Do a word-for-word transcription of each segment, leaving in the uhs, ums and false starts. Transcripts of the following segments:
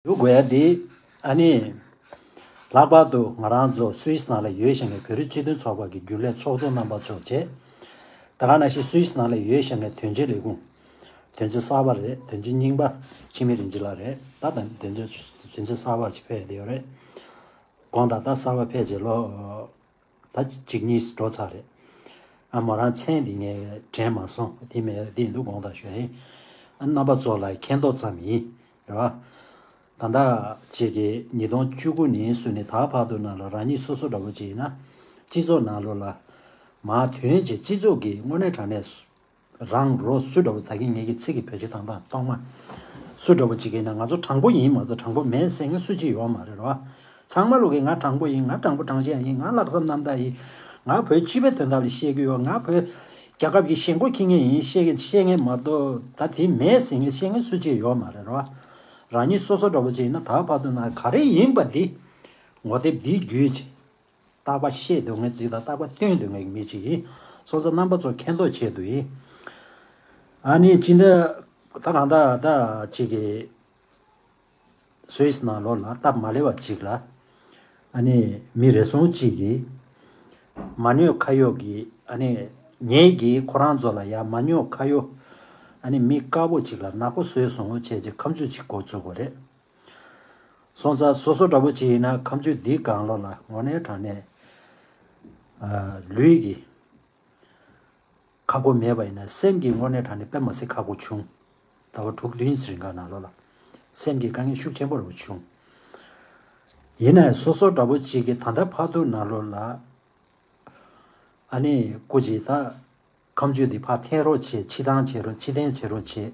ཞུ་དགོས་ཡ་དེ། ཨ་ནི། ལྷག་པར་དུ་ང་རང་ཚོ་སུད་སི་ནང་ལ་ཡོད་བཞིན་གྱི་བོད་རིགས་སྤྱི་མཐུན་ཚོགས་པ་གི་རྒྱུན་ལས་ཚོགས་གཙོ་རྣམ་པ་ཚོ་བཅས། ད་ག་ནང་བཞིན་སུད་སི་ནང་ལ་ཡོད་བཞིན་གྱི་དོན་གཅོད་ལས་ཁུངས། དོན་གཅོད་གསར་པ་རེད། དོན་གཅོད་རྙིང་པ་འཆི་མེད་རིན་ཆེན་ལགས་རེད། ད་ད་དོན་གཅོད་དོན་གཅོད་གསར་པ་ཅིག་ཕེབས་བསྡད་ཡོད་རེད། དགོངས་དག་ད་གསར་པ་ཕེབས་རྗེས་ལོ། ད་གཅིག་གཉིས་འགྲོ་ཚར་རེད། ཨ་མོ་རང་མཚན་འདི་ངས་དྲན་མ་སོང་། དེ་མེད་དེ་འདུག་དགོངས་དག་ཞུ་ཡིན། ཨ་རྣམ་པ་ཚོ་ལ་མཁྱེན་རྟོགས་ཙམ་ཡིན། རེད་བ། ད་ལྟ་ཅིག་གི་ཉིས་སྟོང་བཅུ་དགུ་ནས་བཟུང་ནས་ད་བར་དུ་ནང་ལ་རང་ཉིད་སོ་སོ་འདྲ་པོ་ཅིག་ཡིན་ན། སྤྱི་ཚོགས་ནང་ལོགས་ལ་མར་ཐོན་བྱས་སྤྱི་ཚོགས་ཀྱི་དངོས་གནས་དྲང་གནས་རང་རོ་སུ་འདྲ་པོ། ད་གིན་ངེད་ཀྱི་ཚིག་གི་བེད་སྤྱོད་བཏང་སྟངས་གཏོང་མ། སུ་འདྲ་པོ་ཅིག་ཡིན་ན་ང་ཚོ་དྲང་པོ་ཡིན་མ་གཏོགས་དྲང་པོ་མེད་ཟེར་མཁན་སུ་གཅིག་ཡོད་མ་རེད་རོ། ཚང་མ་ལོག་གིས་ང་དྲང་པོ་ཡིན། ང་དྲང་པོ་དྲང་བཞག་ཡིན། ང་ལྷག་བསམ་རྣམ་དག་ཡིན། ང་བོད་སྤྱི་པའི་དོན་དག་ལ་བཤད་ཀྱི་ཡོད། ང་བོད་རྒྱལ་ཁབ་ཀྱི་ཞེན་ཁོག་འཁྱེར་མཁན་ཡིན་བཤད་མཁན་བཤད་མཁན་མ་གཏོགས། ད་དེ་མེད་ཟེར་མཁན་བཤད་མཁན་སུ་གཅིག་ཡོད་མ་རེད་རོ། རང་ཉིད་སོ་སོ་འདྲ་པོ་ཅིག་ཡིན་ན་ད་བར་དུ་ན་ག་རེ་ཡིན་པ་འདི། ངོ་དེབ་འདི་བརྒྱུད་ཅིག་རྟག་པར་བཤད་སྡོད་མཁན་ཅིག་དང་རྟག་པར་སྟོན་སྡོད་མཁན་གྱི་མི་ཅིག་ཡིན། སོང་ཙང་རྣམ་པ་ཚོ་མཁྱེན་རྟོགས་བྱེད་དུ་ཡིན། ཨ་ནི་ཅི་འདྲ་ད་གང་ལྟར་ད་ཅིག་གི་སུད་སི་ནང་ལོགས་ལ་སྟབས་མ་ལེགས་པ་ཅིག་ལ། ཨ་ནི་མི་རེ་ཟུང་ཅིག་གིས་མ་ཉོས་ཁ་གཡོག་གི། ཨ་ནི་ངེད་ཀྱིས་ཁོ་རང་ཚོ་ལ་ཡ་མ་ཉོས་ཁ་གཡོག་ཨ་ནི་མི་དཀར་པོ་ཅིག་ལ་ནག་པོ་བཟོས་སོང་བྱས་རྗེས་ཁ་མཆུ་ཅིག་འགོ་བཙུགས་པ་རེད། སོང་ཙང་སོ་སོ་འདྲ་པོ་ཅིག་ཡིན་ན་ཁ་མཆུ་འདིའི་སྒང་ལོགས་ལ་དངོས་གནས་དྲང་གནས། ཨ། ལུས་ཀྱི་ཁ་སྒོ་མེད་པ་ཡིན་ན་སེམས་ཀྱི་དངོས་གནས་དྲང་གནས་དཔེ་མ་སྲིད་ཁག་པོ་བྱུང་། ཟླ་བ་དྲུག་བདུན་ཙམ་རིང་ག་ནང་ལོགས་ལ་སེམས་ཀྱི་དཀའ་ངལ་ཤུགས་ཆེན་པོ་རུ་བྱུང་། ཡིན་ནའི་སོ་སོ་འདྲ་པོ་ཅིག་གིས་ད་ལྟ་བར་དུ་ནང་ལོགས་ལ། ཨ་ནི་སྐུ་མཁྱེན་ད། ཁ་མཆུ་འདི་ཕར་འཐེན་རོགས་བྱེད། ཕྱིར་བཏང་བྱེད་རོགས། ཕྱིར་འཐེན་བྱེད་རོགས་བྱེད།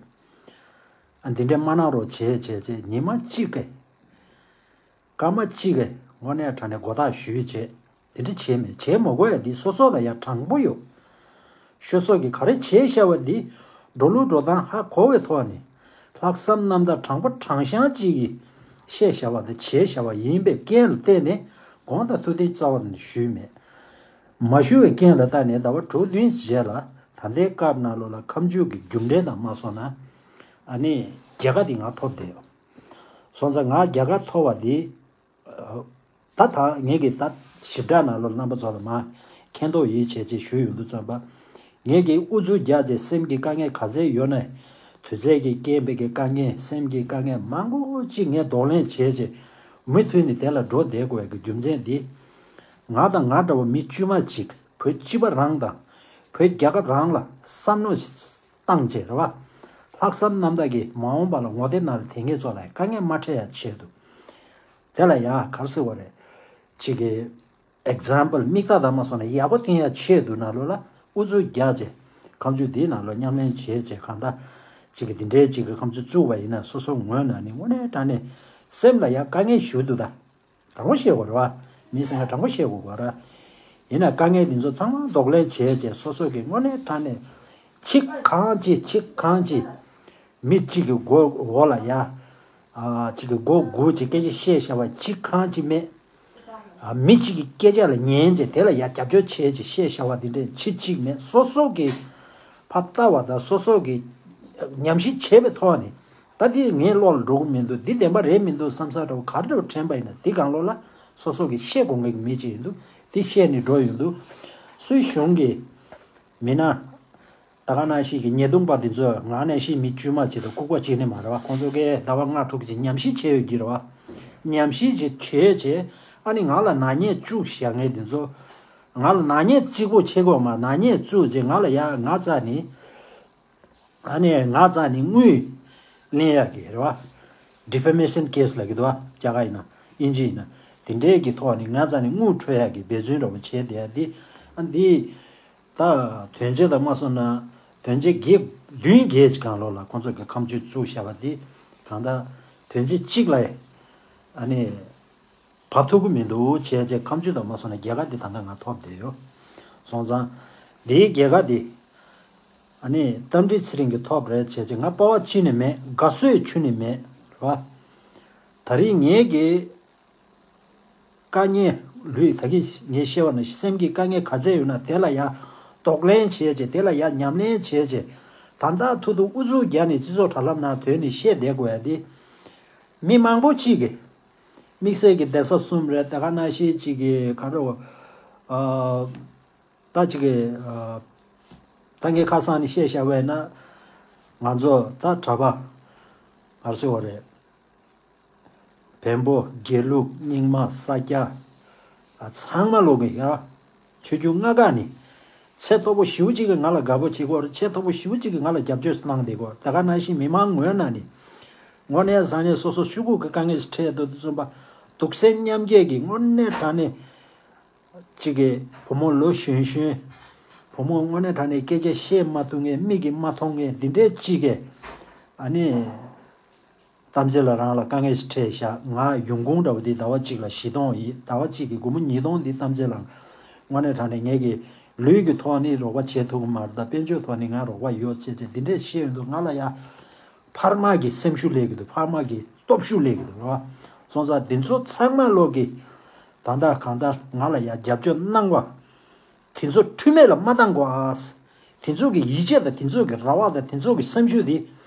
ཨ། འདི་འདྲའི་མ་གནང་རོགས་བྱེད་བྱས་བྱས་ཉི་མ་གཅིག་གི་སྐར་མ་གཅིག་གི་དངོས་གནས་དྲང་གནས་མགོ་བཏགས་ཞུས་བྱས། འདི་འདྲ་བྱས་མེད། བྱས་མ་དགོས་ཡ་འདི་སོ་སོ་ལ་ཡ་དྲང་པོ་ཡོད། ཤོ་སོག་གིས་ག་རེ་བྱས་བཞག་པ་འདི་འགྲོ་ལུགས་འགྲོ་སྟངས་ཧ་གོ་བའི་ཐོག་ནས་ལྷག་བསམ་རྣམ་དག་དྲང་པོ་དྲང་གཞག་ཅིག་གིས་བཤད་བཞག་པ་དང་བྱས་བཞག་པ་ཡིན་པའི་རྐྱེན་ལ་བརྟེན་ནས་དགོངས་དག་ཐུགས་བདེན་རྩ་བ་ནས་ཞུས་མེད། མ་ཞུ་བའི་རྐྱེན་ལ་བརྟེན་ནས་ཟླ་བ་དྲུག་བདུན་རྗེས་ལ་ད་ལྟའི་སྐབས་ནང་ལོགས་ལ་ཁ་མཆུ་གི་རྒྱུ་འབྲས་དང་མ་སོང་ན། ཨ་ནི་རྒྱལ་ཁ་དེ་ང་ཐོབ་བསྡད་ཡོད། སོང་ཙང་ང་རྒྱལ་ཁ་ཐོབ་པ་དེ། ད་ད་ངེད་ཀྱིས་ད་ཞིབ་ཕྲ་ནང་ལོགས་རྣམ་པ་ཚོ་ལ་མ་མཁྱེན་རྟོགས་ཡིད་ཆེས་ཅེས་ཞུས་ཡོང་དུས་ཙམ་པ། ངེད་ཀྱིས་ཨུ་ཚུགས་རྒྱག་བྱས་སེམས་ཀྱི་དཀའ་ངལ་ག་ཚད་ཡོད་ན། དུས་ཚོད་ཀྱི་རྐྱེན་པས་ཀྱི་དཀའ་ངལ་སེམས་ཀྱི་དཀའ་ངལ་མང་པོ་ཅིག་ངས་གདོང་ལེན་བྱས་རྗེས་མུ་མཐུད་ནས་དེ་ལ་འགྲོ་བསྡད་དགོས་ཡ་གི་རྒྱུ་མཚན་འདི། ང་དང་ང་འདྲ་བ་མི་དཀྱུས་མ་ཅིག་བོད་སྤྱི་པ་རང་དང་བོད་རྒྱལ་ཁབ་རང་ལ་བསམ་བློ་བཏང་བྱས་རེད་བ། ལྷག་བསམ་རྣམ་དག་གིས་མ་འོངས་པ་ལ་ངོ་དེབ་ནང་ལ་དེ་ངེད་ཚོ་ལ་དཀའ་ངལ་མ་འཕྲད་ཡ་ཆེད་དུ། དེ་ལ་ཡ་གར་སི་བ་རེད། ཅིག་གི་ཨེག་ཛམ་པལ་མིག་ལྟ་དང་མ་སོང་ན་ཡག་པོ་བསྟན་ཡ་ཆེད་དུ་ནང་ལོགས་ལ་ཨུ་ཚུགས་རྒྱག་བྱས་ཁ་མཆུ་འདིའི་ནང་ལོགས་མཉམ་ལེན་བྱས་བྱས་གང་ལྟར་ཅིག་གི་འདི་འདྲའི་ཅིག་གི་ཁ་མཆུ་བཙུགས་པ་ཡིན་ན་སོ་སོ་ངོས་ནས་ནི་དངོས་གནས་དྲང་གནས་སེམས་ལ་ཡ་དཀའ་ངལ་ཞུ་འདུག་ད། དྲང་པོ་བཤད་དགོས་རེད་བ། མི་སེམས་ལ་དྲང་པོ་བཤད་དགོས་གོ་ར། ཡིན་ན་དཀའ་ངལ་འདི་ཚོ་ཚང་མ་གདོང་ལེན་བྱས་བྱས་སོ་སོ་གི་དངོས་གནས་དྲང་གནས་ཁྱི་གང་ཅི་ཁྱི་གང་ཅི། མི་གཅིག་གི་མགོ་འོག་ལ་ཡ། ཨ། གཅིག་གི་མགོ་སྒུར་བྱས་སྐད་ཆ་བཤད་བཞག་པ་གཅིག་གང་ཅི་མེད། ཨ། མི་གཅིག་གི་སྐད་ཆ་ལ་ཉན་བྱས་དེ་ལ་ཡ་རྒྱབ་སྐྱོར་བྱས་བྱས་བཤད་བཞག་པ་འདི་འདྲས་ཕྱི་གཅིག་མེད། སོ་སོ་གི་ཕར་ལྟ་བ་དང་སོ་སོ་གི་ཉམས་ཞིབ་བྱས་པའི་ཐོག་ནས་ད་འདི་ངའི་བློ་ལ་འགྲོ་གི་མི་འདུག་འདི་བདེན་པ་རེད་མི་འདུག་བསམ་ས་འདྲ་བོ་ག་རེ་འདྲ་བོ་དྲན་པ་ཡིན་ན་འདི་སྒང་ལོགས་ལ་སོ་སོ་གི་བཤད་དགོས་ངེས་ཀྱི་མི་གཅིག་ཡིན་འདུག་འདི་བཤད་ནས་འགྲོ་ཡོང་འདུག་སུད་གཞུང་གི་མི་སྣ། ད་ག་ནང་བཞིན་གྱི་ཉེས་རྡུང་པ་འདི་ཚོ་ང་ནང་བཞིན་མི་དཀྱུས་མ་ཅིག་དང་ལྐུགས་པ་གཅིག་ནི་མ་རེད་བ། ཁོང་ཚོ་གིས་ཟླ་བ་ལྔ་དྲུག་ཅིག་ཉམས་ཞིབ་བྱས་ཡོད་ཀྱི་རེད་བ། ཉམས་ཞིབ་ཅིག་བྱས་རྗེས་ཨ་ནི་ང་ལ་ནག་ཉེས་བཙུགས་བཞག་མཁན་འདི་ཚོ། ང་ལ་ནག་ཉེས་གཅིག་པོ་ཆེ་གོ་མ་ནག་ཉེས་བཙུགས་རྗེས་ང་ལ་ཡ་ང་རྩ་ནི། ཨ་ནི་ང་རྩ་ནི་དངུལ་ལེན་ཡག་གི་རེད་བ། Defamation case ལབ་ཀྱི་འདུག་བ། རྒྱ་གར་ཡིན་ན་དབྱིན་ཇི་ཡིན་ན། དེ་འདྲའི་གི་ཐོག་ནས་ང་རྩ་ནི་དངུལ་འཕྲོད་ཡག་གི་འབད་བརྩོན་འདྲ་བོ་བྱས་བསྡད་ཡ་འདི། ཨ་འདི། ད་དོན་རྐྱེན་དང་མ་སོང་ན་དོན་རྐྱེན་བརྒྱད་བདུན་བརྒྱད་ཅིག་སྒང་ལོགས་ལ་ཁོང་ཚོ་གི་ཁ་མཆུ་བཙུགས་བཞག་པ་འདི་གང་ལྟར་དོན་རྐྱེན་གཅིག་ལ་ཨ་ནི་བབས་ཐུབ་ཀྱི་མི་འདུག་བྱས་རྗེས་ཁ་མཆུ་དང་མ་སོང་ན་རྒྱལ་ཁ་འདི་ད་ལྟ་ང་ཐོབ་བསྡད་ཡོད། སོང་ཙང་འདིའི་རྒྱལ་ཁ་འདི་ཨ་ནི་རྟ་མགྲིན་ཚེ་རིང་གིས་ཐོབ་རེད་བྱས་རྗེས་ང་དཔའ་བ་ཅི་ནས་མེད། དགའ་བསུ་ཅི་ནས་མེད་རེད་བ། ད་རིང་ངེད་ཀྱི་དཀའ་ངལ་ལུས་ད་གིན་ངས་བཤད་པ་ནང་བཞིན་སེམས་ཀྱི་དཀའ་ངལ་ག་ཚད་ཡོད་ན་དེ་ལ་ཡ་གདོང་ལེན་བྱས་བྱས་དེ་ལ་ཡ་ཉམས་ལེན་བྱས་བྱས་ད་ལྟ་ཐུག་ཐུག་ཨུ་ཚུགས་རྒྱག་ནས་སྤྱི་ཚོགས་དྲ་ལམ་ནང་དོན་ནས་བཤད་བསྡད་དགོས་ཡ་དེ། མི་མང་པོ་གཅིག་གིས་དམིགས་བསལ་གྱི་གདན་ས་གསུམ་རེད། དེ་ག་ནང་བཞིན་གཅིག་གིས་ག་རེ་བ། ཨ། ད་གཅིག་གིས་ཨ། ད་ངས་ཁ་སང་ནས་བཤད་བཞག་པས་ན། ང་ཚོ་ད་གྲྭ་པ་ང་ཚོ་བ་རེད། བོན་པོ། དགེ་ལུགས། རྙིང་མ། ས་སྐྱ། ཨ། ཚང་མ་ལོག་གི་ཡ། ཆོས་བརྒྱུད་ལྔ་ཀ་ནི། ཚད་མཐོ་པོ་ཞེ་པོ་ཅིག་གིས་ང་ལ་དགའ་པོ་བྱེད་ཀྱི་ཡོད་རེད། ཚད་མཐོ་པོ་ཞེ་པོ་ཅིག་གིས་ང་ལ་རྒྱབ་སྐྱོར་གནང་བསྡད་ཀྱི་ཡོད་རེད། དེ་ག་ནང་བཞིན་མི་མང་ངོས་ནས་ནི། དངོས་གནས་བཟང་ནས་སོ་སོ་ཤོག་གུ་གི་དཀའ་ངལ་ཞིག་འཕྲད་འདུག་དུས་ཙམ་པ། གདུག་སེམས་མཉམ་སྐྱེད་ཀྱི་དངོས་གནས་དྲང་གནས། གཅིག་གི་བུ་མོ་ལོ་གཞོན་གཞོན། བུ་མོ་དངོས་གནས་དྲང་གནས་སྐད་ཆ་བཤད་མ་ཐུབ་མཁན། མིག་གིས་མ་མཐོང་མཁན། འདི་འདྲའི་གཅིག་གིས། ཨ་ནི། གཏམ་ཚེ་ལ་རང་ལ་དཀའ་ངལ་ཞིག་འཕྲད་བཞག་ང་ཡོང་ཁུངས་འདྲ་བོ་འདི་ཟླ་བ་གཅིག་ལ་བཞི་སྟོང་ཡིན། ཟླ་བ་གཅིག་གི་སྒོར་མོ་ཉིས་སྟོང་འདི་གཏམ་ཚེ་ལ། དངོས་གནས་དྲང་གནས་ངེད་ཀྱི་ལུས་ཀྱི་ཐོག་ནས་རོགས་པ་བྱེད་ཐུབ་ཀྱི་མ་རེད། ད་དཔལ་འབྱོར་ཐོག་ནས་ང་རོགས་པ་ཡོད་ཅེས་ཅེས་འདི་འདྲས་བཤད་ཡོང་དུས། ང་ལ་ཡ་ཕར་མ་གི་སེམས་ཤུགས་སླེབས་ཀྱི་འདུག་ཕར་མ་གི་སྟོབས་ཤུགས་སླེབས་ཀྱི་འདུག་ར། སོང་ཙང་འདི་ཚོ་ཚང་མ་ལོག་གི། ད་ལྟ་གང་ལྟར་ང་ལ་ཡ་རྒྱབ་སྐྱོར་གནང་བ། དེ་ཚོ་འཁྲུལ་མེད་ལ་མ་བཏང་དགོས་ཨ། དེ་ཚོ་གི་ཡིད་ཆེས་དང་། དེ་ཚོ་གི་རེ་བ་དང་། དེ་ཚོ་གི་སེམས་ཤུགས་དེ་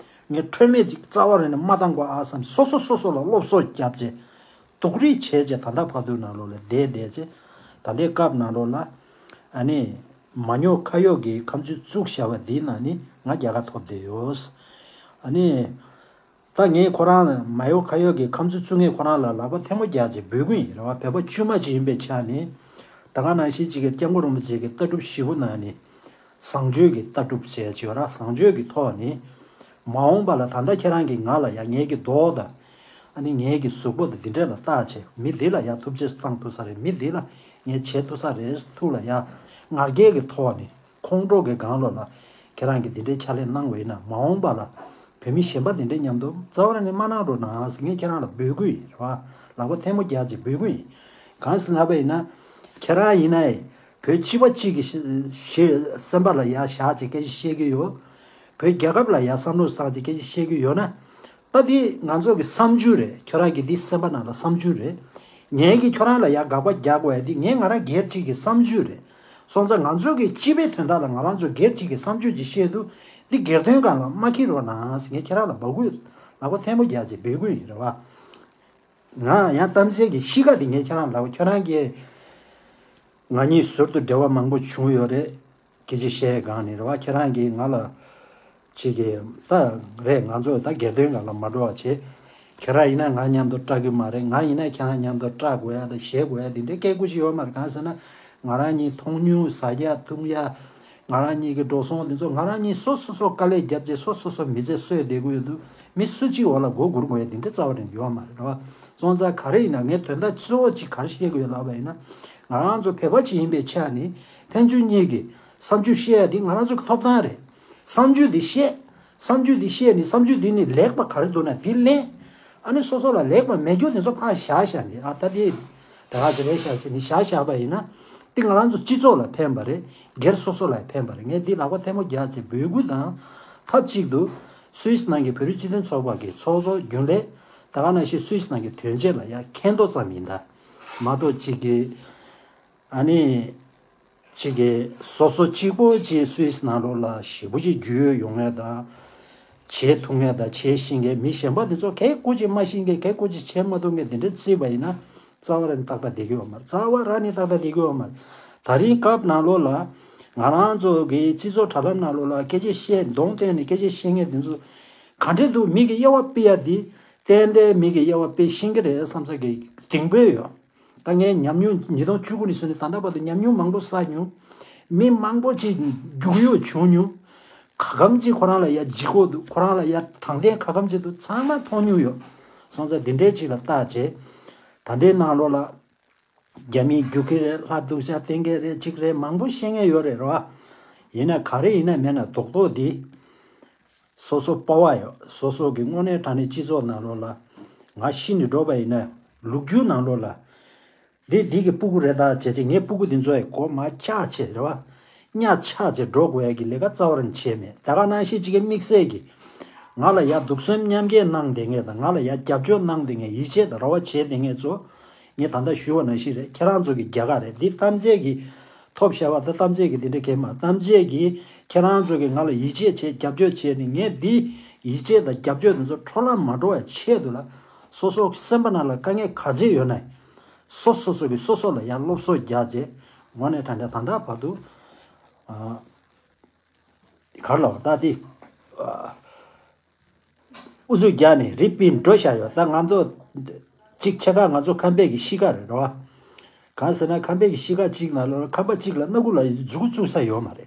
ངས་འཁྲུལ་མེད་ཅིག་རྩ་བ་རེ་ནས་མ་བཏང་དགོས་ཨ་བསམ། སོ་སོ་སོ་སོ་ལ་སློབ་གསོ་བརྒྱབ་བྱས། དུག་རིགས་བྱས་བྱས། ད་ལྟ་བར་དུ་ནང་ལོགས་ལ་བསྡད་བསྡད་བྱས། ད་ལྟའི་སྐབས་ནང་ལོགས་ལ། ཨ་ནི། མ་ཉོ་ཁ་གཡོག་གི་ཁ་མཆུ་བཙུགས་བཞག་པ་འདིའི་ནང་ནས་ང་རྒྱལ་ཁ་ཐོབ་བསྡད་ཡོད། ཨ་ནི། ད་ངས་ཁོ་རང་མ་ཉོ་ཁ་གཡོག་གི་ཁ་མཆུ་བཙུགས་མཁན་ཁོ་རང་ལ་ལག་པ་ཐལ་མོ་སྦྱར་བྱས་འབོད་སྐུལ་ཡིན་རེད་བ། བོད་པ་དཀྱུས་མ་ཅིག་ཡིན་པའི་ཆ་ནས། ད་ག་ནང་བཞིན་གཅིག་གི་སྐྱབས་མགོན་རིན་པོ་ཆེ་གི་ལྟ་གྲུབ་བཞི་པོ་ནང་ནས། བཟང་སྤྱོད་ཀྱི་ལྟ་གྲུབ་ཟེར་ཡ་ཅིག་ཡོད་ར། བཟང་སྤྱོད་ཀྱི་ཐོག་ནས། མ་འོངས་པ་ལ་ད་ལྟ་ཁྱེད་རང་གིས་ང་ལ་ཡ་ངེད་ཀྱི་མདོག་དང་། ཨ་ནི་ངེད་ཀྱི་གཟུགས་པོ་དང་འདི་འདྲས་ལ་བལྟས་བྱས། མི་འདི་ལ་ཡ་ཐུགས་རྗེ་བཏང་ཐུབ་ས་རེད། མི་འདི་ལ་ངས་བྱེད་ཐུབ་ས་རེད། ཐུགས་ལ་ཡ་ང་རྒྱལ་གྱི་ཐོག་ནས། ཁོང་ཁྲོ་གི་སྒང་ལོགས་ལ་ཁྱེད་རང་གིས་འདི་འདྲའི་ཕྱག་ལས་གནང་བ་ཡིན་ན། མ་འོངས་པ་ལ་བོད་མི་གཞན་པ་འདི་འདྲའི་མཉམ་དུ་རྩ་བ་རང་ནས་མ་གནང་རོགས་གནང་ཟེར་ངས་ཁྱེད་རང་ལ་འབོད་སྐུལ་ཡིན་རེད་བ། ལག་པ་ཐལ་མོ་སྦྱར་བྱས་འབོད་སྐུལ་ཡིན། གང་ཟེར་ལབ་པ་ཡིན་ན། ཁྱེད་རང་ཡིན་ན་ཡང་བོད་སྤྱི་པ་གཅིག་གི་ཞེ་སེམས་པ་ལ་ཡ་བཞག་བྱས་སྐད་ཆ་བཤད་ཀྱི་ཡོད། བོད་རྒྱལ་ཁབ་ལ་ཡ་བསམ་བློ་བཏང་བྱས་སྐད་ཆ་བཤད་ཀྱི་ཡོད་ན། ད་འདི་ང་ཚོ་གི་བསམ་ཚུལ་རེད། ཁྱོད་རང་གི་འདི་སེམས་པ་ནང་ལ་བསམ་ཚུལ་རེད། ངས་ཀྱིས་ཁྱོད་རང་ལ་ཡ་དགག་པ་རྒྱག་དགོས་ཡ་འདི། ངས་ང་རང་སྒེར་གཅིག་གི་བསམ་ཚུལ་རེད། སོང་ཙང་ང་ཚོ་གི་སྤྱི་པའི་དོན་དག་ལ་ང་རང་ཚོ་སྒེར་གཅིག་གི་བསམ་ཚུལ་ཅིག་བཤད་དུས། འདི་སྒེར་དོན་སྒང་ལ་མ་འཁྱེར་རོགས་གནང་ཟེར་ངས་ཁྱེད་རང་ལ་འབོད་སྐུལ། ལག་པ་ཐལ་མོ་སྦྱར་བྱས་འབོད་སྐུལ་ཡིན་རེད་བ། ང་ཡང་གཏམ་ཚེ་གི་གཤིས་ཀ་འདི་ངས་ཁྱེད་རང་ལ། ཁྱོད་རང་གིས། ང་གཉིས་ཟུར་དུ་འབྲེལ་བ་མང་པོ་བྱུང་ཡོད་རེད། སྐད་ཆ་བཤད་སྒང་ནས་རེད་བ། ཁྱེད་རང་གིས་ང་ལ་ཅིག་གིས་ད་རེད། ང་ཚོ་ད་སྒེར་དོན་སྒང་ལ་མ་འགྲོ་བ་བྱེད། ཁྱེད་རང་ཡིན་ན་ང་མཉམ་དུ་སྐྲག་གི་མ་རེད། ང་ཡིན་ན་ཁྱེད་རང་མཉམ་དུ་སྐྲག་དགོས་ཡ་དང་ཞེད་དགོས་ཡ་དེ་འདྲའི་སྐད་ཁུར་ཞིག་ཡོད་མ་རེད། གང་ཟེར་ན། ང་རང་གཉིས་མཐོང་མྱོང་། ཟ་ཡ་འཐུང་ཡ། ང་རང་གཉིས་ཀྱི་འགྲོ་སོང་དེ་ཚོ་ང་རང་གཉིས་སོ་སོ་སོ་དཀའ་ལས་བརྒྱབ་བྱས་སོ་སོ་སོ་མི་ཚེ་གསོས་བསྡད་ཀྱི་ཡོད་འདུག་མི་སུ་གཅིག་འོག་ལ་མགོ་སྒུར་དགོས་ཡ་དེ་འདྲ་རྩ་བ་ནས་ཡོད་མ་རེད་བ། སོང་ཙང་ག་རེ་ཡིན་ན། ངས་དོན་དག་གཙོ་བོ་གཅིག་ག་རེ་བཤད་ཀྱི་ཡོད་ལབ་པ་ཡིན་ན། ང་རང་ཚོ་བོད་པ་གཅིག་ཡིན་པའི་ཆ་ནས་ཕན་ཚུན་གཉིས་ཀྱི་བསམ་ཚུལ་བཤད་ཡ་དེ་ང་རང་ཚོ་གི་ཐོབ་ཐང་རེད། བསམ་ཚུལ་དེ་བཤད། བསམ་ཚུལ་དེ་བཤད་ནས་བསམ་ཚུལ་དེ་ནས་ལེགས་པ་ག་རེ་འདུག་ན་དེ་ལེན། ཨ་ནི་སོ་སོ་ལ་ལེགས་པ་མེད་རྒྱུ་དེ་ཚོ་ཕར་བཞག་བཞག་ནས། ཨ། ད་དེ་ད་ག་ཚོད་རེད་བཞག་ཟེར་ནས་བཞག་བཞག་པ་ཡིན་ན། དེ་ང་རང་ཚོ་སྤྱི་ཚོགས་ལ་ཕན་པ་རེད། སྒེར་སོ་སོ་ལ་ཕན་པ་རེད། ངས་འདི་ལག་པ་ཐལ་མོ་སྦྱར་བྱས་འབོད་སྐུལ་དང་། ཐབས་གཅིག་ཏུ་སུད་སི་ནང་གི་བོད་རིགས་སྤྱི་མཐུན་ཚོགས་པ་གི་ཚོགས་གཙོ་རྒྱུན་ལས། ད་ག་ནང་བཞིན་སུད་སི་ནང་གི་དོན་ཆེན་ལ་ཡ་མཁྱེན་རྟོགས་ཙམ་ཡིན་ད། མ་གཏོགས་གཅིག་གི། ཨ་ནི། གཅིག་གི་སོ་སོ་གཅིག་པོ་གཅིག་སུད་སི་ནང་ལོགས་ལ་ཞེ་པོ་ཅིག་རྒྱུས་ཡོད་ཡོང་མཁན་དང་། བྱེད་ཐུབ་མཁན་དང་། བྱེད་ཤེས་མཁན། མི་གཞན་པ་དེ་ཚོ་གལ་ཀུ་ཅིག་མ་ཤེས་མཁན། གལ་ཀུ་ཅིག་བྱེད་མ་ཐུབ་མཁན་དེ་འདྲ་བརྩིས་པ་ཡིན་ན། རྩ་བ་རང་ནས་ཏག་ཏག་བསྡད་ཀྱི་ཡོད་མ་རེད། རྩ་བ་རང་ནས་ཏག་ཏག་བསྡད་ཀྱི་ཡོད་མ་རེད། ད་རིང་སྐབས་ནང་ལོགས་ལ། ང་རང་ཚོ་གི་སྤྱི་ཚོགས་དྲ་ལམ་ནང་ལོགས་ལ་སྐད་ཆ་བཤད། གདོང་བསྟན་ནས་སྐད་ཆ་བཤད་མཁན་དེ་ཚོ་ག་འདྲ་འདུག་མི་གི་དབྱེ་བ་དཔྱད་ཡ་དེ། ཏན་ཏན་མི་གི་དབྱེ་བ་དཔྱད་ཤེས་ཀྱི་རེད་བསམ་ས་གི་གདེང་སྤོས་ཡོད། ད་ངས་ཉམས་མྱོང་ཉིས་སྟོང་བཅུ་དགུ་ནས་བཟུང་ནས་ད་ལྟ་བར་དུ་ཉམས་མྱོང་མང་པོ་བསགས་མྱོང་། མི་མང་པོ་ཅིག་རྒྱུགས་ཡོད་བྱུང་མྱོང་། ག་གམ་ཅིག་ཁོ་རང་ལ་ཡ་ལྗིད་ཁོག་འདུག་ཁོ་རང་ལ་ཡ་དྲང་བདེན་ག་གམ་ཅིག་འདུག་ཚང་མ་མཐོང་མྱོང་ཡོད། སོང་ཙང་འདི་འདྲའི་ཅིག་ལ་བལྟས་བྱས། ད་ལྟའི་ནང་ལོགས་ལ་རྒྱ་མིས་རྒྱུག་གི་རེད། ལྷ་སྡུག་ཤ་བསྟན་གི་རེད། ཅིག་རེད། མང་པོ་བཤད་མཁན་ཡོད་རེད་རོ། ཡིན་ན་ག་རེ་ཡིན་ན་མེད་ན་རྡོག་རྡོག་འདི། སོ་སོ་པ་བ་ཡོད། སོ་སོ་གི་དངོས་གནས་དྲང་གནས་སྤྱི་ཚོགས་ནང་ལོགས་ལ་ང་ཤི་ནས་འགྲོ་བ་ཡིན་ན། ལོ་རྒྱུས་ནང་ལོགས་ལ་འདི་འདི་གི་སྤུ་གུ་རེད་ད་བྱས་བྱས། ངའི་སྤུ་གུ་འདི་ཚོ་ཡི་མགོ་མར་འཁྱག་བྱས་རེད་བ། གཉའ་འཁྱག་བྱས་འགྲོ་དགོས་ཡ་གི་ལས་ཀ་རྩ་བ་རང་བྱས་མེད། ད་ག་ནང་བཞིན་གཅིག་གི་དམིགས་བསལ་གྱི་ང་ལ་ཡ་གདུག་སེམས་མཉམ་སྐྱེད་གནང་བསྡད་མཁན་དང་། ང་ལ་ཡ་རྒྱབ་སྐྱོར་གནང་བསྡད་མཁན། ཡིད་ཆེས་དང་རེ་བ་བྱས་བསྡད་མཁན་ཚོ། ངས་ད་ལྟ་ཞུས་པ་ནང་བཞིན་རེད། ཁྱེད་རང་ཚོ་གི་རྒྱལ་ཁ་རེད། འདི་གཏམ་བརྗོད་ཀྱི་ཐོབ་བཞག་པ་ད། གཏམ་བརྗོད་ཀྱི་འདི་འདྲ་གས་མ། གཏམ་བརྗོད་ཀྱི་ཁྱེད་རང་ཚོ་གི་ང་ལ་ཡིད་ཆེས་བྱས། རྒྱབ་སྐྱོར་བྱས་ནས། ངས་འདི་ཡིད་ཆེས་དང་རྒྱབ་སྐྱོར་འདི་ཚོ་འཕྲོ་བརླག་མ་འགྲོ་བའི་ཆེད་དུ་ལ། སོ་སོ་སེམས་པ་ནང་ལ་དཀའ་ངལ་ག་ཚད་ཡོད་ན། སོ་སོ་སོ་གི་སོ་སོ་ལ་ཡང་སློབ་གསོ་རྒྱག་བྱས། དངོས་གནས་དྲང་གནས་ད་ལྟ་བར་དུ། ཨ། གར་ལ་བ་ད་དེ། ཨ། ཨུ་ཚུགས་རྒྱག་ནས་རི་པིན་འགྲོ་བཞག་ཡོད། ད་ང་ཚོ་གཅིག་ཆེ་ཁག་ང་ཚོ་ཁམས་པའི་གི་གཤིས་ཀ་རེད་རོ། གང་ཟེར་ན་ཁམས་པའི་གི་གཤིས་ཀ་གཅིག་ནང་ལོགས་ཁམས་པ་གཅིག་ལ་སྣ་ཁུག་ལ་མཛུ་གུ་བཙུགས་ས་ཡོད་མ་རེད།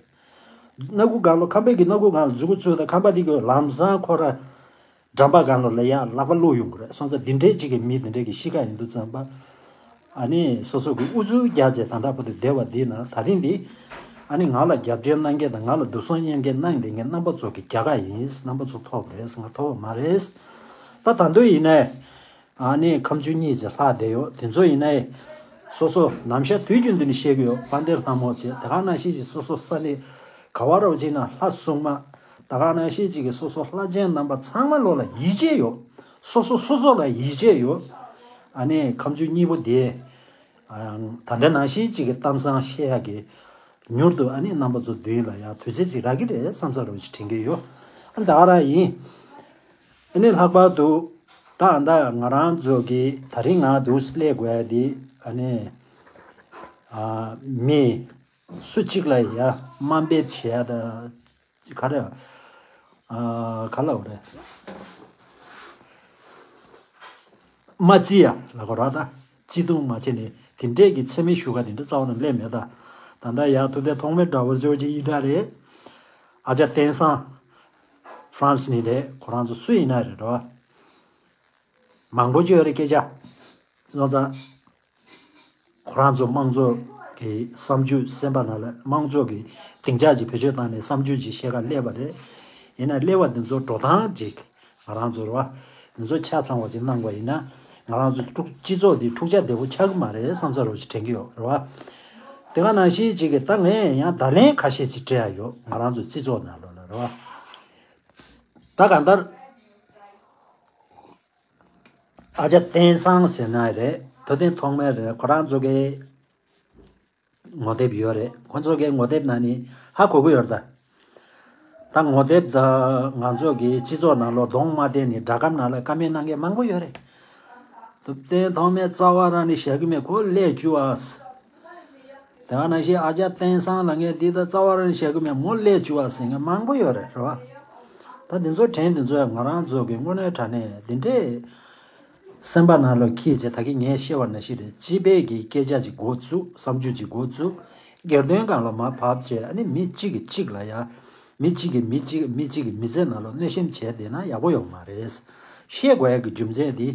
སྣ་ཁུག་སྒང་ལོགས་ཁམས་པའི་གི་སྣ་ཁུག་སྒང་ལ་མཛུ་གུ་བཙུགས་ད་ཁམས་པ་དེ་གི་ལམ་སང་ཁོ་ར་འགྲམ་པ་སྒང་ལོགས་ལ་ཡ་ལག་པ་བླུགས་ཡོང་གི་རེད། སོང་ཙང་འདི་འདྲའི་གཅིག་གི་མི་འདི་འདྲའི་གི་གཤིས་ཀ་ཡིན་དུས་ཙམ་པ། ཨ་ནི་སོ་སོ་གི་ཨུ་ཚུགས་རྒྱག་བྱས་ད་ལྟ་བར་དུ་བསྡད་པ་འདི་ན་ད་རིང་འདི། ཨ་ནི་ང་ལ་རྒྱབ་སྐྱོར་གནང་མཁན་དང་ང་ལ་འདུག་སེམས་མཉམ་སྐྱེད་གནང་བསྡད་མཁན་རྣམ་པ་ཚོ་གི་རྒྱལ་ཁ་ཡིན། རྣམ་པ་ཚོ་ཐོབ་རེད། ང་ཐོབ་པ་མ་རེད། ད་ད་དུང་ཡིན་ནའི། ཨ་ནི་ཁམས་ཆུ་གཉིས་ཀྱི་ལྷག་བསྡད་ཡོད། དེ་ཚོ་ཡིན་ནའི། སོ་སོ་ནམ་ཞག་དུས་རྒྱུན་དུ་ནི་བཤད་གི་ཡོད། དཔལ་ལྡན་ལྷ་མོ་བྱས་དེ་ག་ནང་བཞིན་གྱི་སོ་སོ་ས་གནས་ག་བ་རོགས་བྱས་ན་ལྷ་སྲུང་མ། དེ་ག་ནང་བཞིན་གྱི་སོ་སོ་ལྷ་ཆེན་རྣམ་པ་ཚང་མ་ལོ་ལ་ཡིད་ཆེས་ཡོད། སོ་སོ་སོ་སོ་ལ་ཡིད་ཆེས་ཡོད། ཨ་ནི་ཁམས་ཆུ་གཉིས་པོ་དེ། ད་ལྟ་ནང་བཞིན་གཅིག་གི་གཏམ་བཟང་བཤད་ཡག་གི་མྱུར་དུ་ཨ་ནི་རྣམ་པ་ཚོ་མདུན་ལ་ཡང་དུས་ཚོད་ཅིག་རག་གི་རེད་བསམ་ས་རོགས་ཅིག་དྲན་གི་ཡོད། ཨ་ད་ག་རང་ཡིན། ཨ་ནི་ལྷག་པར་དུ་ད་ཨ་ད་ང་རང་ཚོ་གི་ད་རིང་ང་འདུག་སླེབས་དགོས་ཡ་དེ་ཨ་ནི་ཨ་མི་སུ་གཅིག་ལ་ཡ་དམའ་འབེབས་བྱེད་ཡ་ད། ག་རེ། ཨ། ག་ལབ་རེད། མ་བརྩི་ཡ་ལབ་དགོས་རེད་ད། བརྩི་མཐོང་མ་བྱས་ནས་དེ་འདྲས་ཀྱི་མཚན་སྨད་ཞུ་ག་དེ་འདྲ་རྩ་བ་ནས་སླེབས་མེད་ད། ད་ལྟ་ཡ་ཐུབ་བསྟན་ཐོགས་མེད་འདྲ་བོ་ཅོ་ཅིག་ཡིན་ད་རེད། ཨ་ཅག་བསྟན་བཟང་ཧྥ་རན་སི་ནས་རེད། ཁོ་རང་ཚོ་སུ་ཡིན་ན་རེད་རོ། མང་པོ་ཅིག་ཡོད་རེད་སྐད་ཆ། སོང་ཙང་། ཁོ་རང་ཚོ་དམངས་གཙོ་གི་བསམ་ཚུལ་གསན་པ་ན་ལ་དམངས་གཙོ་གི་སྡིངས་ཆ་ཅིག་བེད་སྤྱོད་བཏང་ནས་བསམ་ཚུལ་ཅིག་བཤད་ག་སླེབས་པ་རེད། ཡིན་ན་སླེབས་པ་འདི་ཚོ་འགྲོ་སྟངས་ཅིག་ང་རང་ཚོ་རེད་བ། འདི་ཚོ་ཆ་ཚང་བ་ཅིག་གནང་བ་ཡིན་ན་ང་རང་ཚོ་འཁྲུག་སྤྱི་ཚོགས་འདི་འཁྲུག་ཆ་བདེ་པོ་ཆགས་ཀྱི་མ་རེད་བསམ་ས་རོགས་ཅིག་དྲན་གྱི་ཡོད་རེད་བ། དེ་ག་ནང་བཞིན་ཅིག་གི་ད་ངས་ཡང་བརྡ་ལན་ཁ་ཤས་ཅིག་སྤྲད་ཡ་ཡོད། ང་རང་ཚོ་སྤྱི་ཚོགས་ནང་ལོགས་ལ་རེད་བ། ད་གང་ལྟར། ཨ་ཅག་བསྟན་བཟང་ཟེར་ན་རེད། ཐུབ་བསྟན་ཐོགས་མེད་རེད། ཁོ་རང་ཚོ་གི་ངོ་དེབ་ཡོད་རེད། ཁོ་ཚོ་གི་ངོ་དེབ་ནང་ནས་ཧ་གོ་གི་ཡོད་རེད་ད། ད་ངོ་དེབ་ད་ང་ཚོ་གི་སྤྱི་ཚོགས་ནང་ལོགས་གདོང་མ་བསྟན་ནས་སྦྲག་སྒམ་ནང་ལ་ཀ་མེན་གནང་མཁན་མང་པོ་ཡོད་རེད། ཐུབ་བསྟན་ཐོགས་མེད་རྩ་བ་རང་ནས་བཞག་གི་མེད། ཁོ་ལས་རྒྱུ་བ། དེ་ག་ནང་བཞིན་ཨ་ཅག་བསྟན་བཟང་ལབ་མཁན་འདི་ད་རྩ་བ་རང་བཞག་གི་མེད། མོ་ལས་བྱུང་བ་ཟེར་མཁན་མང་པོ་ཡོད་རེད་རེད་བ། ད་འདི་ཚོ་དྲན་འདི་ཚོ་ཡང་ང་རང་ཚོ་གི་དངོས་གནས་དྲང་གནས་འདི་འདྲས་སེམས་པ་ནང་ལ་འཁྱེར་བྱས་ད་གིན་ངས་བཤད་པ་ནང་བཞིན་རེད། སྤྱི་པའི་གི་སྐད་ཆ་ཅིག་འགོ་བཙུགས། བསམ་ཚུལ་ཅིག་འགོ་བཙུགས། སྒེར་དོན་སྒང་ལ་མར་བབས་བྱས་ཨ་ནི་མི་གཅིག་གིས་གཅིག་ལ་ཡ། མི་གཅིག་གིས་མི་གཅིག་མི་གཅིག་གི་མི་ཚེ་ནང་ལ་གནོད་སྐྱོན་བྱས་བསྡད་ན་ཡག་པོ་ཡོད་མ་རེད། ཤེས་དགོས་ཡ་གི་རྒྱུ་མཚན་འདི།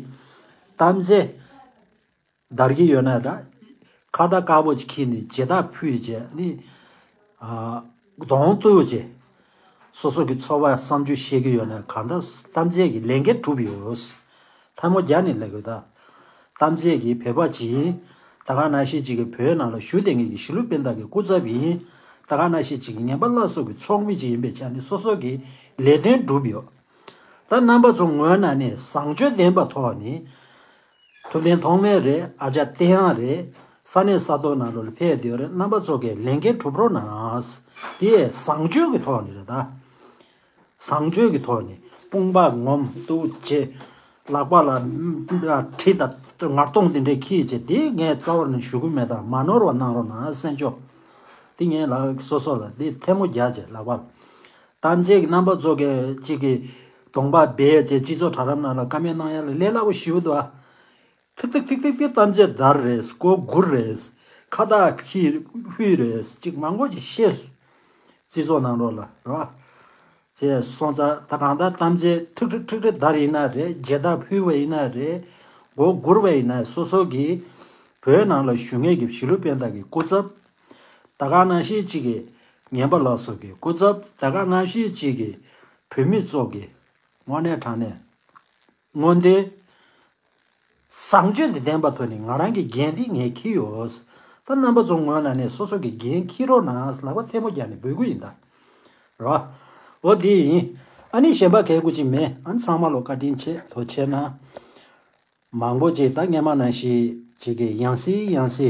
གཏམ་ཚེ། བདར་གྱི་ཡོད་ན་ད། ཁ་བརྡ་དཀར་པོ་ཅིག་འཁྱེར་ནས་མཇལ་དར་ཕུལ་བྱས་ནི། ཨ། གདོང་གཏུག་བྱས། སོ་སོ་གི་ཚོར་བ་བསམ་ཚུལ་བཤད་ཀྱི་ཡོད་ན་གང་ལྟར་གཏམ་ཚེ་གི་ལས་འགན་གྲུབ་ཡོད། ཐལ་མོ་རྒྱག་ནས་ལབ་དགོས་ད། གཏམ་ཚེ་གི་བོད་པ་ཅིག་ཡིན། ད་ག་ནང་བཞིན་ཅིག་གི་བོད་ནང་ལ་བཞུགས་བསྡད་མཁན་གྱི་གཞིས་ལུས་སྤུན་ཟླ་གི་སྐུ་ཚབ་ཡིན། ད་ག་ནང་བཞིན་ཅིག་གི་ངན་པ་སླར་གསོ་གི་ཚོགས་མི་ཅིག་ཡིན་པའི་ཆ་ནས་སོ་སོ་གི་ལས་དོན་གྲུབ་ཡོད། ད་རྣམ་པ་ཚོ་ངོས་ནས་ནི་བཟང་སྤྱོད་ལྡན་པ་ཐོག་ནས། ཐུབ་བསྟན་ཐོགས་མེད་རེད། ཨ་ཅག་བསྟན་དབྱངས་རེད། ས་གནས་ས་ཐོག་ནང་ལོགས་ལ་ཕེབས་བསྡད་ཡོད་རེད། རྣམ་པ་ཚོ་གིས་ལས་འགན་སྒྲུབ་རོགས་གནང་། དེ་བཟང་སྤྱོད་ཀྱི་ཐོག་ནས་རེད་ད། བཟང་སྤྱོད་ཀྱི་ཐོག་ནས་དཔུང་པ་ངོམ་གཏུག་བྱེད། ལག་པ་ལ་གྲི་དང་ངར་ལྡོང་དེ་འདྲས་འཁྱེར་བྱས་དེ་ངས་རྩ་བ་ནས་ཞུ་གི་མེད་ད། མ་ནོར་བ་གནང་རོགས་གནང་། གསན་ཆོག་དེ་ངས་ལག་སོ་སོ་ལ་དེ་ཐལ་མོ་རྒྱག་བྱས་ལག་པ། གཏམ་བྱེད་ཀྱི་རྣམ་པ་ཚོ་གིས་གཅིག་གིས་གདོང་པ་སྦས་བྱས་སྤྱི་ཚོགས་དྲ་ལམ་ནང་ལ་ཀ་མེན་གནང་ཡ་ལ་ལས་སླ་པོ་ཞེ་པོ་འདུག་ཨ། ཐིག་ཐིག་ཐིག་ཐིག་ཐིག་གཏམ་བྱེད་བརྡར་རེད། མགོ་སྒུར་རེད། ཁ་བཏགས་ཁྱི་ཧུད་རེད། གཅིག་མང་པོ་ཅིག་བཤད་སོང་། སྤྱི་ཚོགས་ནང་ལོགས་ལ་རེད་བ། བྱས་སོང་ཙང་ད་གང་ལྟར་གཏམ་བྱེད་ཐིག་ཐིག་ཐིག་ཐིག་བརྡར་ཡིན་ན་རེད། མཇལ་དར་ཕུལ་བ་ཡིན་ན་རེད། མགོ་སྒུར་བ་ཡིན་ན་སོ་སོ་གིས་བོད་ནང་ལ་བཞུགས་མཁན་གྱི་གཞིས་ལུས་སྤུན་ཟླ་གི་སྐུ་ཚབ། ད་ག་ནང་བཞིན་གཅིག་གིས་ངན་པ་ལགས་སོ་གི་སྐུ་ཚབ། ད་ག་ནང་བཞིན་གཅིག་གིས་བོད་མི་ཚོ་གི་དངོས་གནས་དྲང་གནས་མངོན་འདོད། བཟང་སྤྱོད་དེ་ལྡན་པ་ཐོག་ནས་ང་རང་གི་འགན་འདི་ངས་འཁྱེར་ཡོད། ད་རྣམ་པ་ཚོ་ངོས་ནས་ནས་སོ་སོ་གི་འགན་འཁྱེར་རོགས་གནང་ལབ་པ་ཐལ་མོ་རྒྱག་ནས་འབོད་སྐུལ་ཡིན་ད། རོ། འོ་དེ་ཡིན། ཨ་ནི་གཞན་པ་གལ་དགོས་ཅིག་མེད། ཨ་ནི་ཚང་མ་ལོ་བཀའ་དྲིན་ཆེ། ཐུགས་རྗེ་གནང་། མང་པོ་ཅིག་ད་སྔས་མ་ནང་བཞིན་ཅིག་གི་ཡང་སེ་ཡང་སེ།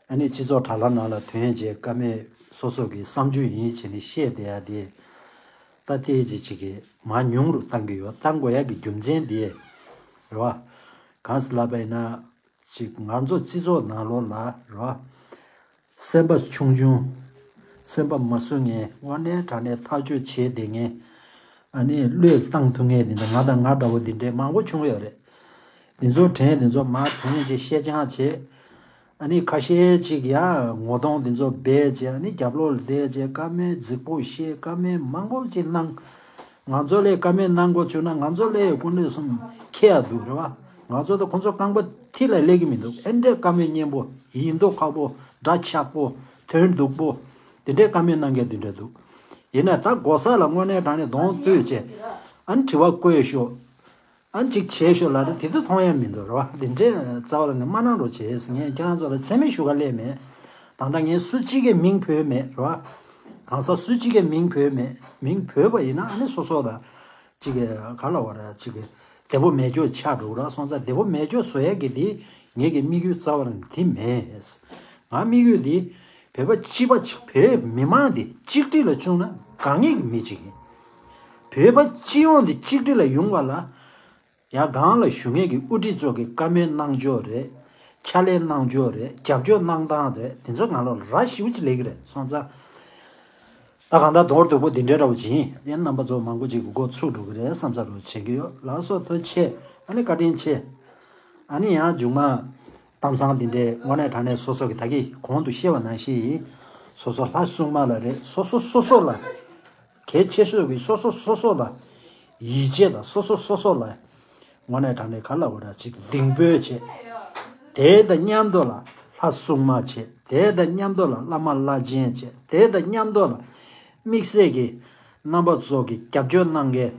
ཨ་ནི་སྤྱི་ཚོགས་དྲ་ལམ་ནང་ལ་ཐོན་བྱས་ཀ་མེད་སོ་སོ་གི་བསམ་ཚུལ་ཡིན་བྱས་ནས་བཤད་བསྡད་ཡ་དེ། ད་ལྟའི་ཅིག་ཅིག་གི་མར་ཉུང་རུ་བཏང་གི་ཡོད། བཏང་དགོས་ཡ་གི་རྒྱུ་མཚན་དེ། རེད་བ། གང་ཟེར་ལབ་པ་ཡིན་ན། ཅིག་ང་ཚོ་སྤྱི་ཚོགས་ནང་ལོགས་ལ་རེད་བ། སེམས་པ་ཆུང་ཆུང་། སེམས་པ་མ་བཟོད་མཁན། དངོས་གནས་དྲང་གནས་ཐག་གཅོད་བྱེད་བསྡད་མཁན། ཨ་ནི་བློས་བཏང་ཐུབ་མཁན་དེ་འདྲ་ང་དང་ང་འདྲ་བོ་འདི་འདྲའི་མང་པོ་བྱུང་ཡོད་རེད། འདི་ཚོ་དྲན། འདི་ཚོ་མར་དོན་ཅིག་བཤད་རྐྱང་བྱེད། ཨ་ནི་ཁ་ཤས་ཅིག་ཡ་ངོ་གདོང་འདི་ཚོ་སྦས་བྱས། ཨ་ནི་རྒྱབ་ལོགས་ལ་བསྡད་བྱས། བཀའ་མོལ་རྫིག་པོ་བཤད། བཀའ་མོལ་མང་པོ་ཅིག་གནང་། ང་ཚོ་ལས་བཀའ་མོལ་གནང་དགོས་བྱུང་ན། ང་ཚོ་ལས་ཀུན་ལས་གསུམ་ཁེ་ཡ་འདུག་རེད་བ། ང་ཚོ་དང་ཁོང་ཚོ་རྐང་པ་མཐིལ་ལ་སླེབས་ཀྱི་མི་འདུག་ཨེ་འདྲས་བཀའ་མོལ་སྙན་པོ། ཡིན་མདོག་ཁ་པོ། འདྲ་ཆགས་པོ། དོན་སྡུག་པོ། དེ་འདྲས་བཀའ་མོལ་གནང་མཁན་དེ་འདྲས་འདུག་ཡིན་ན་ད་གོ་ས་ལ་དངོས་གནས་དྲང་གནས་གདོང་སྟོན་བྱས། ཨ་ནི་དྲི་བ་བཀོད་ཤོག་ཨ་ནི་ཅིག་བྱས་ཤོག་ལབ་ན་དེ་ཚོ་མཐོང་ཡ་མི་འདུག་རེད་བ། དེ་འདྲས་རྩ་བ་ལ་ནས་མ་གནང་རོགས་བྱས་ཟེར། ངས་ཁྱེད་རང་ཚོ་ལ་མཚན་སྨད་ཞུ་ག་སླེབས་མེད། ད་ལྟ་ངས་སུ་གཅིག་གི་མིང་བོས་མེད་རེད་བ། གང་ཟག་སུ་གཅིག་གི་མིང་བོས་མེད། མིང་བོས་པ་ཡིན་ན་ཨ་ནི་སོ་སོ་ལ་ཅིག་ག་ལབ་དགོས་རེད། ཅིག་བདེ་པོ་མེད་རྒྱུ་ཆགས་འགྲོ་གི་རེད། སོང་ཙང་བདེ་པོ་མེད་རྒྱུ་བཟོ་ཡ་གི་དེ་ངེད་ཀྱི་དམིགས་ཡུལ་རྩ་བ་རང་དེ་མེད། ང་དམིགས་ཡུལ་དེ་བོད་པ་སྤྱི་པ་ཅིག་བོད་མི་མང་དེ་གཅིག་སྒྲིལ་ལ་བྱུང་ན་དགའ་ངེས་ཀྱི་མི་ཅིག་ཡིན། བོད་པ་སྤྱི་ཡོངས་དེ་གཅིག་སྒྲིལ་ལ་ཡོང་བ་ལ། ཡ་སྒང་ལ་བཞུགས་མཁན་གྱི་དབུ་ཁྲིད་ཚོ་གི་བཀའ་མོལ་གནང་ཕྱོགས་རེད། ཕྱག་ལས་གནང་ཕྱོགས་རེད། རྒྱབ་སྐྱོར་གནང་སྟངས་རེད། དེ་ཚོ་ང་ལ་ར་ཞེ་པོ་ཅིག་ལབ་ཀྱི་རེད། སོང་ཙང་། ད་གང་ལྟར་མདོར་བསྡུས་པོ་འདི་འདྲའི་འདྲ་བོ་ཅིག་ཡིན། ཡང་རྣམ་པ་ཚོ་མང་པོ་ཅིག་གི་མགོ་ཚུགས་འགྲོ་གི་རེད་བསམ་ས་རུ་བྱེད་ཀྱི་ཡོད། ལགས་སོ། ཐུགས་རྗེ་ཆེ། ཨ་ནི་བཀའ་དྲིན་ཆེ། ཨ་ནི་ཡང་མཇུག་མ། གཏམ་བཟང་འདི་འདྲའི་དངོས་གནས་དྲང་གནས་སོ་སོ་གི་ད་གིན་གོང་དུ་བཤད་པ་ནང་བཞིན་ཡིན། སོ་སོ་ལྷ་སྲུང་མ་ལ་རེད། སོ་སོ་སོ་སོ་ལ། གལ་ཆེ་ཤོས་ཀྱི་སོ་སོ་སོ་སོ་ལ་ཡིད་ཆེས་དང་། སོ་སོ་སོ་སོ་ལ་དངོས་གནས་དྲང་གནས་ག་ལབ་དགོས་རེད། ཅིག་གདིང་དཔོན་བྱེད། དེ་དང་མཉམ་དུ་ལ་ལྷ་སྲུང་མ་བྱེད། དེ་དང་མཉམ་དུ་ལ་བླ་མ་བླ་ཆེན་བྱེད། དེ་དང་མཉམ་དུ་ལ་དམིགས་བསལ་གྱི་རྣམ་པ་ཚོ་གི་རྒྱབ་སྐྱོར་གནང་མཁན།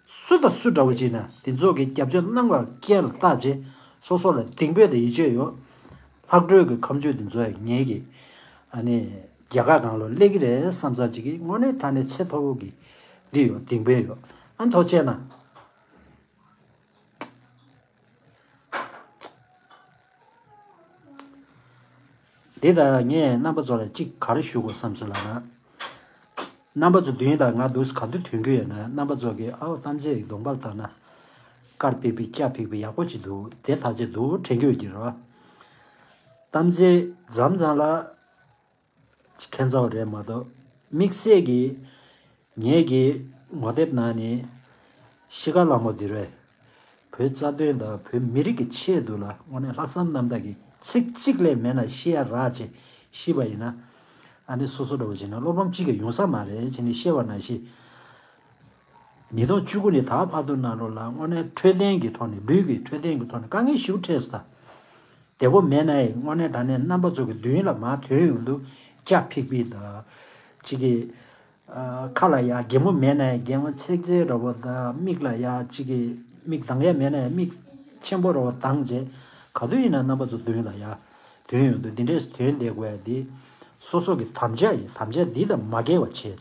སུ་དང་སུ་འདྲ་བོ་ཅིག་ན་དེ་ཚོ་གི་རྒྱབ་སྐྱོར་གནང་བར་རྐྱེན་ལ་བརྟག་བྱས། སོ་སོ་ལ་གདིང་དཔོན་དང་ཡིད་ཆེས་ཡོད། ལྷག་འཕྲོས་ཀྱི་ཁ་མཆུ་དེ་ཚོ་ཡང་ངེད་ཀྱི་ཨ་ནི་རྒྱལ་ཁ་སྒང་ལ་སླེབས་ཀྱི་རེད་བསམ་ས་ཅིག་གི་དངོས་གནས་དྲང་གནས་ཚད་མཐོ་པོ་གི་འདི་ཡོད། གདིང་དཔོན་ཡོད། ཨ་ནི་ཐུགས་རྗེ་ཆེ་གནང་། འདི་ལྟར་ངས་རྣམ་པ་ཚོ་ལ་གཅིག་ག་རེ་ཞུ་དགོས་བསམ་སོང་ལབ་ན། རྣམ་པ་ཚོ་མདུན་ལ་ང་འདུག་ག་དུས་ཐོན་གྱི་ཡོད་ན། རྣམ་པ་ཚོ་གིས་ཨའོ་གཏམ་བརྗོད་ཀྱི་གདོང་པར་བལྟས་ན། དཀར་ཕིག་ཕིག་སྐྱ་ཕིག་ཕིག་ཡག་པོ་ཅིག་འདུག་དེ་ཐག་ཆོད་འདུག་དྲན་གྱི་ཡོད་ཀྱི་རེད་བ། གཏམ་བརྗོད་མཚམས་མཚམས་ལ་ཁྱད་མཚར་བ་རེད་མ་གཏོགས། དམིགས་བསལ་གྱི་ངེད་ཀྱི་ངོ་དེབ་ནང་ནས་ཤི་ཁ་ལ་མོ་འདི་རེད། བོད་རྩ་དོན་དང་བོད་མི་རིགས་ཀྱི་ཆེད་དུ་ལ་དངོས་གནས་ལྷག་བསམ་རྣམ་དག་གིས་ཚིག་གཅིག་ལས་མེད་ན་ཤི་ཡ་རག་བྱས་ཤི་བ་ཡིན་ན། ཨ་ནི་སོ་སོ་འདྲ་བོ་བྱས་ན་བློ་ཕམ་གཅིག་ཀྱང་ཡོང་ས་མ་རེད་བྱས་ནས་བཤད་པ་ནང་བཞིན། ཉིས་སྟོང་བཅུ་དགུ་ནས་ད་བར་དུ་ནང་ལོགས་ལ་དངོས་གནས་འཕྲོད་བསྟེན་གྱི་ཐོག་ནས། ལུས་ཀྱི་འཕྲོད་བསྟེན་གྱི་ཐོག་ནས་དཀའ་ངལ་ཞེ་པོ་འཕྲད་སོང་ད། བདེ་པོ་མེད་ན་ཡང་དངོས་གནས་དྲང་གནས་རྣམ་པ་ཚོ་གི་མདུན་ལ་མར་ཐོན་ཡོང་དུས་སྐྱ་ཕིག་ཕིག་དང་། གཅིག་གི་ཨ་ཁ་ལ་ཡ་གད་མོ་མེད་ན་ཡང་གད་མོ་ཚེག་ཚེག་འདྲ་བོ་དང་། མིག་ལ་ཡ་གཅིག་གི་མིག་གདང་ཡ་མེད་ན་ཡང་མིག་ཆེན་པོ་འདྲ་བོ་གདང་བྱས། ག་དུས་ཡིན་ན་རྣམ་པ་ཚོ་མདུན་ལ་ཡ་ཐོན་ཡོང་དུས་འདི་འདྲས་ཐོན་བསྡད་དགོས་ཡ་འདི་སོ་སོ་གི་དམ་བཅའ་ཡིན། དམ་བཅའ་འདི་དང་མ་འགལ་བ་བྱས་བྱས།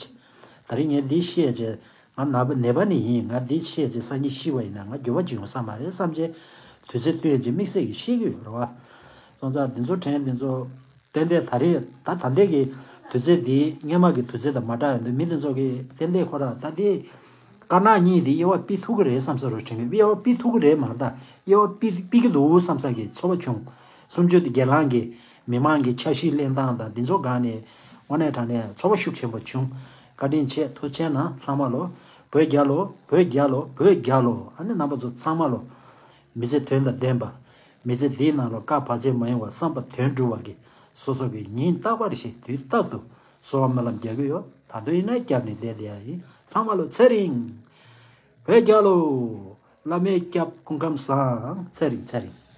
ད་རིང་ངས་འདི་བཤད་བྱས། ང་ནད་པ་ནད་པ་ནི་ཡིན། ང་འདི་བཤད་བྱས་སང་ཉིན་ཤི་བ་ཡིན་ན་ང་འགྱོད་པ་ཅིག་ཡོང་ས་མ་རེད་བསམ་བྱས། དུས་ཚོད་བཏོན་བྱས་དམིགས་བསལ་གྱིས་བཤད་ཀྱི་ཡོད་རེད་བ། སོང་ཙང་འདི་ཚོ་དྲན། འདི་ཚོ་ཏན་ཏན་ད་རེས་ད་ད་ལྟའི་གི་དུས་ཚོད་འདི་སྔོན་མ་གི་དུས་ཚོད་དང་མ་འདྲ་ཡོང་དུས། མི་འདི་ཚོ་གི་ཏན་ཏན་ཁོ་ར་ད་འདི་དཀར་ནག་གཉིས་འདི་དབྱེ་བ་ཕྱེ་ཐུབ་ཀྱི་རེད་བསམ་ས་རུ་དྲན་གི། དབྱེ་བ་ཕྱེ་ཐུབ་ཀྱི་རེད་མ་རེད། ད་དབྱེ་བ་ཕྱེ་ཕྱེ་གི་འདུག་བསམ་ས་གི་ཚོར་བ་བྱུང་། གསུམ་བཅུ་དེ་སྒེར་ལངས་གི་མི་མང་གི་འཆར་གཞི་གླེང་སྟངས་དང་འདི་ཚོ་སྒང་ནས་དངོས་གནས་དྲང་གནས་ཚོར་བ་ཤུགས་ཆེན་པོ་བྱུང་། བཀའ་དྲིན་ཆེ། ཐུགས་རྗེ་གནང་། ཚང་མ་ལོ། བོད་རྒྱལ་ལོ། བོད་རྒྱལ་ལོ། བོད་རྒྱལ་ལོ། ཨ་ནི་རྣམ་པ་ཚོ་ཚང་མ་ལོ། མི་ཚེ་དོན་དང་ལྡན་པ། མི་ཚེ་འདིའི་ནང་ལ་བཀའ་བར་ཆད་མ་ཡོང་བ། བསམ་པ་དོན་འགྲུབ་པ་གི་སོ་སོ་གི་ཉིན་རྟག་པར་བཞིན་དུས་རྟག་ཏུ་གསོལ་བ་སྨོན་ལམ་རྒྱག་གི་ཡོད། ད་དུང་ཡིན་ན་རྒྱབ་ནས་བསྡད་བསྡད་ཡ་ཡིན། ཚང་མ་ལོ་ཚེ་རིང་། བོད་རྒྱལ་ལོ། བླ་མའི་སྐྱབས། སྐུ་ཁམས་བཟང་། ཚེ་རིང་། ཚེ་རིང་།